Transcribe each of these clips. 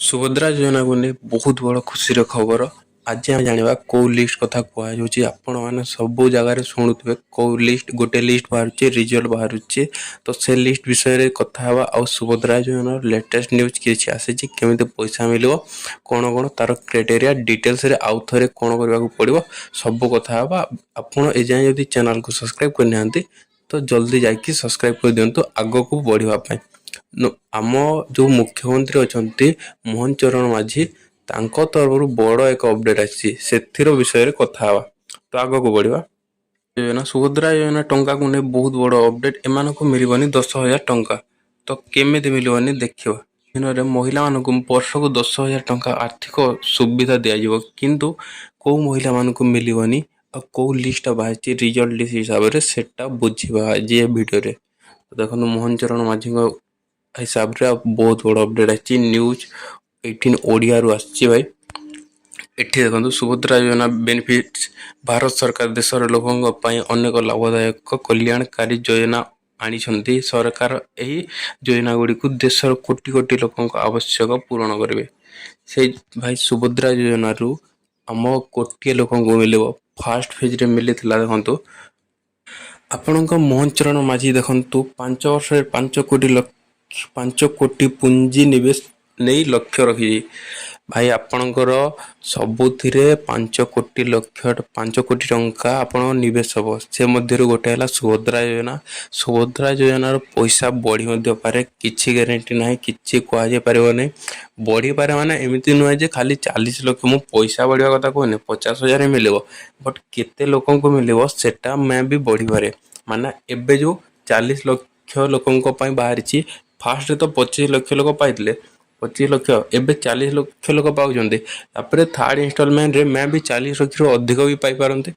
ସୁଭଦ୍ରା ଯୋଜନାକୁ ନେଇ ବହୁତ ବଡ଼ ଖୁସିର ଖବର। ଆଜି ଆମେ ଜାଣିବା କେଉଁ ଲିଷ୍ଟ କଥା କୁହାଯାଉଛି। ଆପଣମାନେ ସବୁ ଜାଗାରେ ଶୁଣୁଥିବେ, କେଉଁ ଲିଷ୍ଟ, ଗୋଟେ ଲିଷ୍ଟ ବାହାରୁଛି, ରିଜଲ୍ଟ ବାହାରୁଛି। ତ ସେ ଲିଷ୍ଟ ବିଷୟରେ କଥା ହେବା। ଆଉ ସୁଭଦ୍ରା ଯୋଜନାର ଲେଟେଷ୍ଟ ନ୍ୟୁଜ୍ କିଛି ଆସିଛି, କେମିତି ପଇସା ମିଳିବ, କ'ଣ କ'ଣ ତାର କ୍ରାଇଟେରିଆ, ଡିଟେଲ୍ସରେ ଆଉ ଥରେ କ'ଣ କରିବାକୁ ପଡ଼ିବ, ସବୁ କଥା ହେବା। ଆପଣ ଏଯାଏଁ ଯଦି ଚ୍ୟାନେଲକୁ ସବସ୍କ୍ରାଇବ୍ କରିନାହାନ୍ତି, ତ ଜଲ୍ଦି ଯାଇକି ସବସ୍କ୍ରାଇବ୍ କରିଦିଅନ୍ତୁ ଆଗକୁ ବଢ଼ିବା ପାଇଁ। ଆମ ଯେଉଁ ମୁଖ୍ୟମନ୍ତ୍ରୀ ଅଛନ୍ତି ମୋହନ ଚରଣ ମାଝୀ, ତାଙ୍କ ତରଫରୁ ବଡ଼ ଏକ ଅପଡେଟ୍ ଆସିଛି, ସେଥିର ବିଷୟରେ କଥା ହେବା। ତ ଆଗକୁ ବଢ଼ିବା। ଯୋଜନା, ସୁଭଦ୍ରା ଯୋଜନା ଟଙ୍କାକୁ ନେଇ ବହୁତ ବଡ଼ ଅପଡେଟ୍। ଏମାନଙ୍କୁ ମିଳିବନି 10,000 ଟଙ୍କା। ତ କେମିତି ମିଳିବନି, ଦେଖିବା। ଦିନରେ ମହିଳାମାନଙ୍କୁ ବର୍ଷକୁ 10,000 ଟଙ୍କା ଆର୍ଥିକ ସୁବିଧା ଦିଆଯିବ। କିନ୍ତୁ କେଉଁ ମହିଳାମାନଙ୍କୁ ମିଳିବନି ଆଉ କେଉଁ ଲିଷ୍ଟଟା ବାହାରିଛି ରିଜଲ୍ଟ ଲିଷ୍ଟ ହିସାବରେ, ସେଟା ବୁଝିବା ଆଜି ଏ ଭିଡ଼ିଓରେ। ଦେଖନ୍ତୁ, ମୋହନ ଚରଣ ମାଝୀଙ୍କ ହିସାବରେ ଆଉ ବହୁତ ବଡ଼ ଅପଡେଟ୍ ଆସିଛି। ନ୍ୟୁଜ୍ 18 ଓଡ଼ିଆରୁ ଆସିଛି ଭାଇ। ଏଠି ଦେଖନ୍ତୁ, ସୁଭଦ୍ରା ଯୋଜନା ବେନିଫିଟ୍ସ। ଭାରତ ସରକାର ଦେଶର ଲୋକଙ୍କ ପାଇଁ ଅନେକ ଲାଭଦାୟକ କଲ୍ୟାଣକାରୀ ଯୋଜନା ଆଣିଛନ୍ତି। ସରକାର ଏହି ଯୋଜନା ଗୁଡ଼ିକୁ ଦେଶର କୋଟି କୋଟି ଲୋକଙ୍କ ଆବଶ୍ୟକ ପୂରଣ କରିବେ। ସେଇ ଭାଇ, ସୁଭଦ୍ରା ଯୋଜନାରୁ ଆମ କୋଟିଏ ଲୋକଙ୍କୁ ମିଳିବ। ଫାଷ୍ଟ ଫେଜ୍ରେ ମିଳିଥିଲା। ଦେଖନ୍ତୁ, ଆପଣଙ୍କ ମୋହନ ଚରଣ ମାଝୀ, ଦେଖନ୍ତୁ, 5 ବର୍ଷରେ 5 କୋଟି ଲକ୍ଷ, 5 କୋଟି ପୁଞ୍ଜି ନିବେଶ ନେଇ ଲକ୍ଷ୍ୟ ରଖିଛି। ଭାଇ, ଆପଣଙ୍କର ସବୁଥିରେ 5 କୋଟି ଲକ୍ଷ, 5 କୋଟି ଟଙ୍କା ଆପଣଙ୍କ ନିବେଶ ହେବ। ସେ ମଧ୍ୟରୁ ଗୋଟେ ହେଲା ସୁଭଦ୍ରା ଯୋଜନା। ସୁଭଦ୍ରା ଯୋଜନାର ପଇସା ବଢ଼ି ମଧ୍ୟ ପାରେ। କିଛି ଗ୍ୟାରେଣ୍ଟି ନାହିଁ, କିଛି କୁହାଯାଇ ପାରିବ ନାହିଁ। ବଢ଼ିପାରେ ମାନେ ଏମିତି ନୁହେଁ ଯେ ଖାଲି 40 ଲକ୍ଷ। ମୁଁ ପଇସା ବଢ଼ିବା କଥା କହୁନି, 50,000 ମିଳିବ, ବଟ୍ କେତେ ଲୋକଙ୍କୁ ମିଳିବ ସେଟା ମେ ବି ବଢ଼ିପାରେ। ମାନେ ଏବେ ଯେଉଁ 40 ଲକ୍ଷ ଲୋକଙ୍କ ପାଇଁ ବାହାରିଛି, ଫାଷ୍ଟରେ ତ 25 ଲକ୍ଷ ଲୋକ ପାଇଥିଲେ, 25 ଲକ୍ଷ, ଏବେ 40 ଲକ୍ଷ ଲୋକ ପାଉଛନ୍ତି। ତାପରେ ଥାର୍ଡ଼ ଇନଷ୍ଟଲମେଣ୍ଟରେ ମେ ବି 40 ଲକ୍ଷରୁ ଅଧିକ ବି ପାଇପାରନ୍ତି।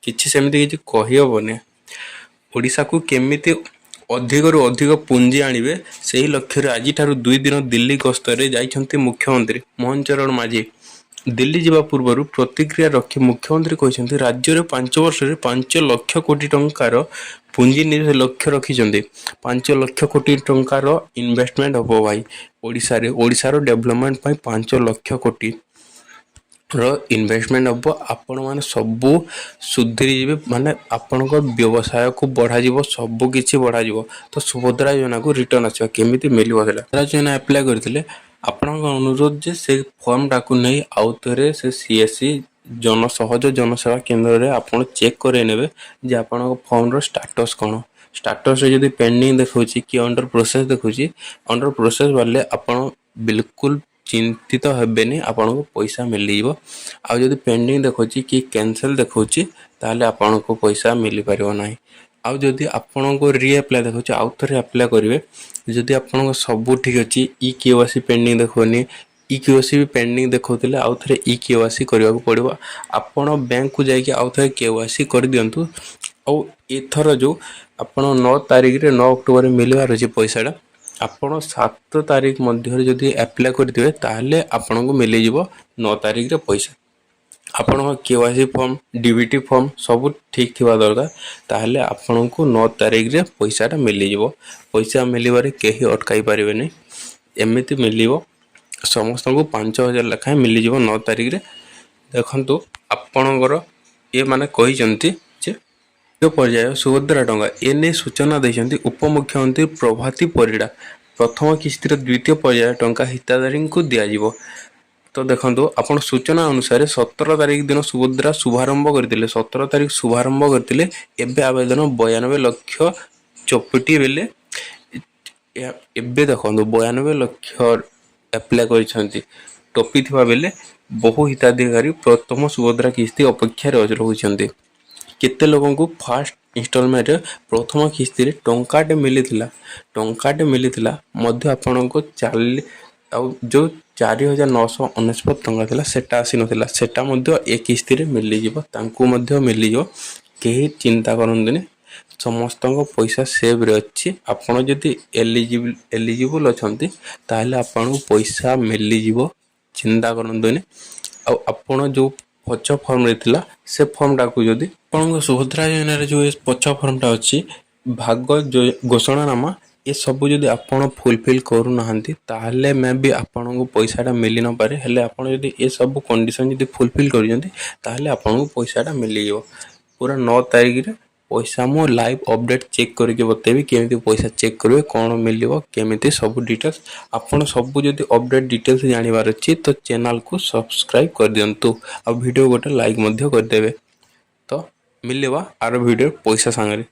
କିଛି ସେମିତି କିଛି କହିହେବନି। ଓଡ଼ିଶାକୁ କେମିତି ଅଧିକରୁ ଅଧିକ ପୁଞ୍ଜି ଆଣିବେ, ସେହି ଲକ୍ଷ୍ୟରେ ଆଜିଠାରୁ 2 ଦିନ ଦିଲ୍ଲୀ ଗସ୍ତରେ ଯାଇଛନ୍ତି ମୁଖ୍ୟମନ୍ତ୍ରୀ ମୋହନ ଚରଣ ମାଝୀ। ଦିଲ୍ଲୀ ଯିବା ପୂର୍ବରୁ ପ୍ରତିକ୍ରିୟା ରଖି ମୁଖ୍ୟମନ୍ତ୍ରୀ କହିଛନ୍ତି, ରାଜ୍ୟରେ 5 ବର୍ଷରେ 5 ଲକ୍ଷ କୋଟି ଟଙ୍କାର ପୁଞ୍ଜି ନିବେଶ ଲକ୍ଷ୍ୟ ରଖିଛନ୍ତି। 5 ଲକ୍ଷ କୋଟି ଟଙ୍କାର ଇନଭେଷ୍ଟମେଣ୍ଟ ହେବ ଭାଇ ଓଡ଼ିଶାରେ। ଓଡ଼ିଶାର ଡେଭଲପମେଣ୍ଟ ପାଇଁ 5 ଲକ୍ଷ କୋଟିର ଇନଭେଷ୍ଟମେଣ୍ଟ ହେବ। ଆପଣମାନେ ସବୁ ସୁଧୁରିଯିବେ, ମାନେ ଆପଣଙ୍କ ବ୍ୟବସାୟକୁ ବଢ଼ାଯିବ, ସବୁ କିଛି ବଢ଼ାଯିବ। ତ ସୁଭଦ୍ରା ଯୋଜନାକୁ ରିଟର୍ନ ଆସିବ, କେମିତି ମିଳିବ ସେଇଟା। ସୁଭଦ୍ରା ଯୋଜନା ଆପ୍ଲାଏ କରିଥିଲେ, ଆପଣଙ୍କ ଅନୁରୋଧ ଯେ ସେ ଫର୍ମଟାକୁ ନେଇ ଆଉ ଥରେ ସେ ସିଏସସି ଜନ ସହଜ ଜନସେବା କେନ୍ଦ୍ରରେ ଆପଣ ଚେକ୍ କରେଇ ନେବେ ଯେ ଆପଣଙ୍କ ଫର୍ମର ଷ୍ଟାଟସ୍ କ'ଣ। ଷ୍ଟାଟସ୍ରେ ଯଦି ପେଣ୍ଡିଂ ଦେଖାଉଛି କି ଅଣ୍ଡର ପ୍ରୋସେସ୍ ଦେଖାଉଛି, ଅଣ୍ଡର ପ୍ରୋସେସ୍ ବାହାରିଲେ ଆପଣ ବିଲକୁଲ ଚିନ୍ତିତ ହେବେନି, ଆପଣଙ୍କୁ ପଇସା ମିଳିଯିବ। ଆଉ ଯଦି ପେଣ୍ଡିଂ ଦେଖାଉଛି କି କ୍ୟାନସେଲ୍ ଦେଖାଉଛି, ତାହେଲେ ଆପଣଙ୍କୁ ପଇସା ମିଳିପାରିବ ନାହିଁ। ଆଉ ଯଦି ଆପଣଙ୍କୁ ରିଆପ୍ଲାଏ ଦେଖାଉଛି, ଆଉ ଥରେ ଆପ୍ଲାଏ କରିବେ। ଯଦି ଆପଣଙ୍କ ସବୁ ଠିକ୍ ଅଛି, ଇ କେୱାଇସି ପେଣ୍ଡିଂ ଦେଖାଉନି, ଇ କେୱାଇସି ବି ପେଣ୍ଡିଂ ଦେଖାଉଥିଲେ ଆଉ ଥରେ ଇ କେୱାଇସି କରିବାକୁ ପଡ଼ିବ। ଆପଣ ବ୍ୟାଙ୍କକୁ ଯାଇକି ଆଉ ଥରେ କେୱାଇସି କରିଦିଅନ୍ତୁ। ଆଉ ଏଥର ଯେଉଁ ଆପଣ 9 ତାରିଖରେ, 9 ଅକ୍ଟୋବରରେ ମିଳିବାର ଅଛି ପଇସାଟା, ଆପଣ 7 ତାରିଖ ମଧ୍ୟରେ ଯଦି ଆପ୍ଲାଏ କରିଥିବେ, ତାହେଲେ ଆପଣଙ୍କୁ ମିଳିଯିବ 9 ତାରିଖରେ ପଇସା। ଆପଣଙ୍କ କେୱାଇସି ଫର୍ମ, ଡିବିଟି ଫର୍ମ ସବୁ ଠିକ୍ ଥିବା ଦରକାର। ତାହେଲେ ଆପଣଙ୍କୁ 9 ତାରିଖରେ ପଇସାଟା ମିଳିଯିବ। ପଇସା ମିଳିବାରେ କେହି ଅଟକାଇ ପାରିବେନି। ଏମିତି ମିଳିବ, ସମସ୍ତଙ୍କୁ 5,000 ଲେଖାଏଁ ମିଳିଯିବ 9 ତାରିଖରେ। ଦେଖନ୍ତୁ, ଆପଣଙ୍କର ଇଏ ମାନେ କହିଛନ୍ତି ଯେ ଦ୍ୱିତୀୟ ପର୍ଯ୍ୟାୟ ସୁଭଦ୍ରା ଟଙ୍କା। ଏ ନେଇ ସୂଚନା ଦେଇଛନ୍ତି ଉପମୁଖ୍ୟମନ୍ତ୍ରୀ ପ୍ରଭାତୀ ପରିଡ଼ା। ପ୍ରଥମ କିସ୍ତିର ଦ୍ୱିତୀୟ ପର୍ଯ୍ୟାୟ ଟଙ୍କା ହିତାଧିକାରୀଙ୍କୁ ଦିଆଯିବ। ତ ଦେଖନ୍ତୁ ଆପଣ, ସୂଚନା ଅନୁସାରେ 17 ତାରିଖ ଦିନ ସୁଭଦ୍ରା ଶୁଭାରମ୍ଭ କରିଥିଲେ। 17 ତାରିଖ ଶୁଭାରମ୍ଭ କରିଥିଲେ। ଏବେ ଆବେଦନ 92 ଲକ୍ଷ ଚପିଟି ବେଲେ, ଏବେ ଦେଖନ୍ତୁ, 92 ଲକ୍ଷ ଆପ୍ଲାଏ କରିଛନ୍ତି, ଟପିଥିବା ବେଲେ ବହୁ ହିତାଧିକାରୀ ପ୍ରଥମ ସୁଭଦ୍ରା କିସ୍ତି ଅପେକ୍ଷାରେ ରହୁଛନ୍ତି। କେତେ ଲୋକଙ୍କୁ ଫାଷ୍ଟ ଇନଷ୍ଟଲମେଣ୍ଟରେ ପ୍ରଥମ କିସ୍ତିରେ ଟଙ୍କାଟେ ମିଳିଥିଲା, ଟଙ୍କାଟେ ମିଳିଥିଲା ମଧ୍ୟ ଆପଣଙ୍କୁ ଚାଲି ଆଉ ଯେଉଁ 4,999 ଟଙ୍କା ଥିଲା, ସେଟା ଆସିନଥିଲା। ସେଟା ମଧ୍ୟ ଏ କିସ୍ତିରେ ମିଳିଯିବ, ତାଙ୍କୁ ମଧ୍ୟ ମିଳିଯିବ। କେହି ଚିନ୍ତା କରନ୍ତୁନି, ସମସ୍ତଙ୍କ ପଇସା ସେଭ୍ରେ ଅଛି। ଆପଣ ଯଦି ଏଲିଜିବୁଲ୍ ଅଛନ୍ତି, ତାହେଲେ ଆପଣଙ୍କୁ ପଇସା ମିଳିଯିବ, ଚିନ୍ତା କରନ୍ତୁନି। ଆଉ ଆପଣ ଯେଉଁ ପଛ ଫର୍ମରେ ଥିଲା, ସେ ଫର୍ମଟାକୁ ଯଦି ଆପଣଙ୍କ ସୁଭଦ୍ରା ଯୋଜନାରେ ଯେଉଁ ଏ ପଛ ଫର୍ମଟା ଅଛି, ଭାଗ ଘୋଷଣାନାମା, ଏସବୁ ଯଦି ଆପଣ ଫୁଲଫିଲ୍ କରୁନାହାନ୍ତି, ତାହେଲେ ମେ ବି ଆପଣଙ୍କୁ ପଇସାଟା ମିଳି ନପାରେ। ହେଲେ ଆପଣ ଯଦି ଏସବୁ କଣ୍ଡିସନ୍ ଯଦି ଫୁଲଫିଲ୍ କରିଛନ୍ତି, ତାହେଲେ ଆପଣଙ୍କୁ ପଇସାଟା ମିଳିଯିବ ପୁରା 9 ତାରିଖରେ ପଇସା। ମୁଁ ଲାଇଭ୍ ଅପଡ଼େଟ୍ ଚେକ୍ କରିକି ବତେଇବି, କେମିତି ପଇସା ଚେକ୍ କରିବେ, କ'ଣ ମିଳିବ, କେମିତି ସବୁ ଡିଟେଲ୍ସ। ଆପଣ ସବୁ ଯଦି ଅପଡ଼େଟ୍ ଡିଟେଲ୍ସ ଜାଣିବାର ଅଛି, ତ ଚ୍ୟାନେଲ୍କୁ ସବସ୍କ୍ରାଇବ୍ କରିଦିଅନ୍ତୁ ଆଉ ଭିଡ଼ିଓ ଗୋଟେ ଲାଇକ୍ ମଧ୍ୟ କରିଦେବେ। ତ ମିଳିବା ଆର ଭିଡ଼ିଓ ପଇସା ସାଙ୍ଗରେ।